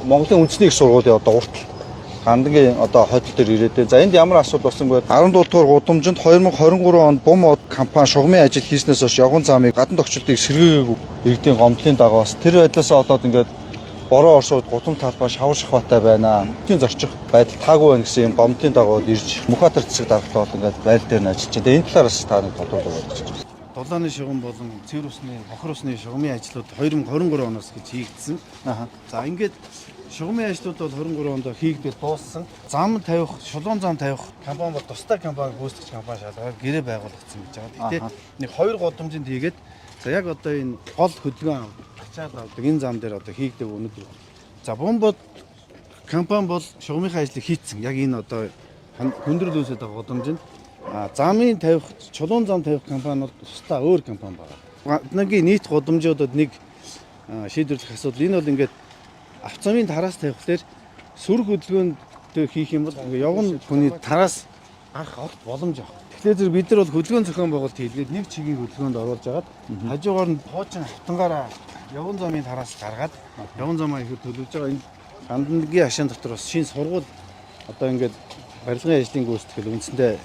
Монголын үндэсний их сургуулийн одоо уртал Гандангийн одоо хойдол дээр ирээд байна. За, энд ямар асуудал болсон бэ? 17 дугаар гудамжинд 2023 онд Бум од компани шугамын ажил хийснээс хойш явган замыг гадна тохичлтыг сэргээгээгүй иргэдийн гомдлын дагуу бас тэр байдлаасаа болоод ингээд бороо орсууд гудам талбай шавар шахваатай байна. Тийм зорчих байдал таагүй байна гэсэн юм гомдлын дагуу ирж Мөнхбаатар засаг даргатай бол ингээд байр дээр нь ажиллаж байна. Тэгээ энэ талаар бас та нэг тодруулаад өгөөч. Дулааны шугам болон цэвэр усны, бохор усны шугамын ажлууд 2023 оноос гэж хийгдсэн. За, ингээд шугамын ажлууд бол 23 онд хийгдэл дууссан. Зам тавих, шулуун зам тавих компани бол тусдай компани, гүйцэтгэгч компани шалгаад гэрээ байгуулагдсан гэж байгаа. Гэхдээ нэг хоёр гудамжинд хийгээд, за, яг одоо энэ гол хөдөлгөөн ачаал авдаг энэ зам дээр одоо хийгдэг өнөөдөр. За, Бумбод компани бол шугамынхаа ажлыг хийцэн. Яг энэ одоо хүндрэл үүсээд байгаа гудамжинд замын тавих, чулуун зам тавих компани бол тусдаа өөр компани байна. Гаднагийн нийт гудамжуудад нэг шийдвэрлэх асуудал энэ бол ингээд автозамын тараас тавихлаар сөрөг хөдөлгөөнд хийх юм бол ингээд явган хүний тараас гарах огт боломж авах. Тэгэхээр зэрэг бид нар бол хөдөлгөөн зохион байгуулалт хийлгээд нэг чигийн хөдөлгөөнд оруулж агаад хажуугаар нь хуучин автангаараа явган замын тараас гаргаад явган замаа ихээр төлөвлөж байгаа. Энэ Гандангийн ашаан дотор бас шинэ сургууль одоо ингээд барилгын ажлын гүйцэтгэл үндсэндээ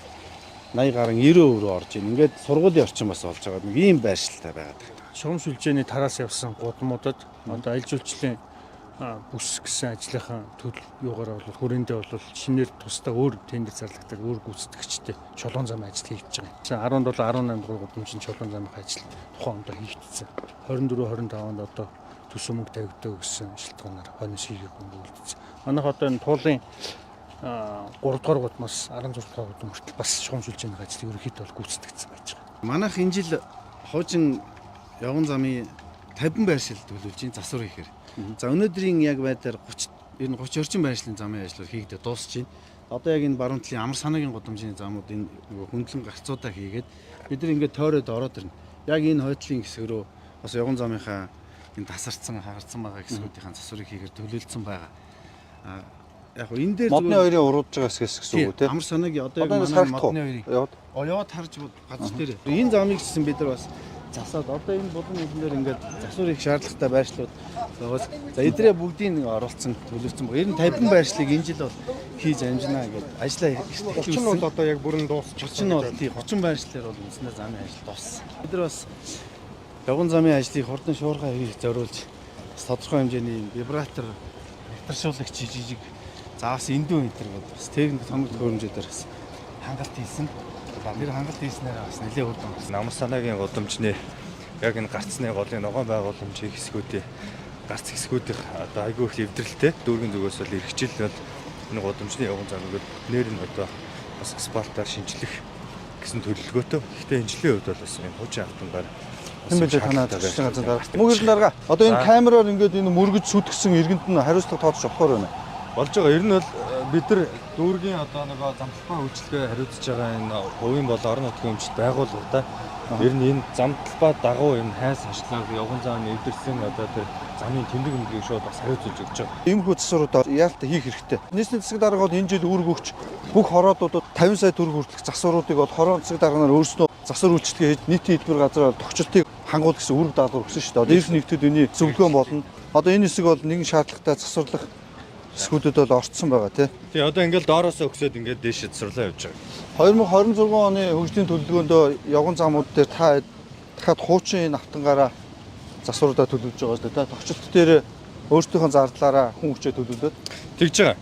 80 гаруй 90% рүү орж ийн. Ингээд сургуулийн орчин бас болж байгаа. Нэг ийм байршилтай байгаад байна. Шугам сүлжээний тараас явсан гудамуудад одоо аль зүйлчлийн бүс гэсэн ажлынхаа төлөв юугаар бол хүрээндээ бол шинээр тусдаа өөр тендер зарлагдаад өөр гүйцэтгэгчтэй чулуун замын ажил хийгдэж байгаа юм. 17 18 дугаар гудамжинд чулуун замын ажил тухайн онд хийгдсэн. 24 25 онд одоо төсөв мөнгө тавигдав гэсэн шалтгаанаар хойноос хийгээгүй үлдсэн. Манайх одоо энэ туулын 3 дугаар гудмаас 16 дугаар гудам хүртэл бас шугам сүлжээний ажлыг ерөнхийдөө бол гүйцэтгэгдсэн байж байгаа. Манайх энэ жил хуучин явган замын 50 байршил төлөвлөж байна засвар хийхээр. За, өнөөдрийн яг байдлаар 30, ер нь 30 орчим байршлын замын ажлууд хийгдээ дуусч байна. Одоо яг энэ баруун талын амар санаагийн гудамжийн замууд энэ нөгөө хөндлөн гарцуудаа хийгээд бид нар ингээд тойроод ороод ирнэ. Яг энэ хойдлын хэсэг рүү бас явган замынхаа энэ тасарсан, хагарсан байгаа хэсгүүдийн засварыг хийхээр төлөвлөсөн байгаа. А яг гоо энэ дээр Модны хоёрын уруудж байгаа хэсгээс гэсэн үг үү те? Амар санаагийн одоо яг Одоо энэ манай харагдах уу? модны хоёрыг Яваад. Яваад харж газар дээр. Энэ замыг гэсэн бид нар бас засаад одоо энэ булан нүднээр ингээд засвар их шаардлагатай байршлууд байгаас. За, эдрээ бүгдийг нэг оруулсан төлөвлөсөн баг. Ер нь 50 байршлыг энэ жил бол хийж амжина гэдээ ажлаа 30 нь бол одоо яг бүрэн дуусчих. 30 нь бол тий, 30 байршлаар бол үндсэндээ замын ажил дууссан. Бид нар бас явган замын ажлыг хурдан шуурхай хийх зориулж бас тодорхой хэмжээний вибратор, хятаршуулагч жижиг, за, бас эндүү энэ төр гэдэг бас техник томог төхөөрөмжүүдээр бас хангалт хийсэн. За, тэр хангалт хийснээр бас нэлээд үр дүн гарсан. Намар санаагийн гудамжны яг энэ гарцны голын ногоон байгууламжийн хэсгүүдийн гарц хэсгүүдийн одоо айгүй их эвдрэлтэй дүүргийн зүгээс бол эрхжил бол энэ гудамжны явган замыг бол бүтнээр нь одоо бас асфальтаар шинжлэх гэсэн төлөвлөгөөтэй. Гэхдээ энэ жилийн хувьд бол бас энэ хуучин автомгаар Хэн бэ танаа төслийн газар дарга. Мөнхөр дарга. Одоо энэ камераар ингээд энэ мөргөж сүтгсэн иргэнд нь хариуцлага тооцож болохоор байна. Болж байгаа. Ер нь бол бид нар дүүргийн одоо нөгөө зам талбай үйлчилгээ хариуцж байгаа энэ хувийн болон орон нутгийн өмчт байгууллагуудаа ер нь энэ зам талбай дагуу энэ хайс хашлаг явган зам эвдэрсэн одоо тэр замын тэмдэг мэмдгийг шууд бас хариуцуулж өгч байгаа. Иймэрхүү засваруудаа яалт хийх хэрэгтэй. Нийслэлийн засаг дарга бол энэ жил үүрэг өгч бүх хороодуудад 50 сая төгрөг хүртэлх засваруудыг бол хорон засаг дарганаар өөрснөө засвар үйлчилгээ хийж нийтийн хэлбэр газраар тохичлтыг хангуул гэсэн үүрэг даалгавар өгсөн шүү дээ. Одоо эрх нэгтгэд энэний зөвлөгөөн болно. Одоо энэ хэсэг бол нэгэн шаардлагатай засварлах хэсгүүдэд бол орцсон байгаа тий. Тий, одоо ингээл доороосоо өгсөд ингээд дээшээ засварлаа явж байгаа. 2026 оны хөгжлийн төлөвлөгөөндөө явган замууд дээр та дахиад хуучин энэ автангаараа засваруудаа төлөвлөж байгаа шүү дээ. Тохичлт дээр өөрсдийнхөө зардлаараа хүн хүчээ төлөвлөөд Тэгж байгаа.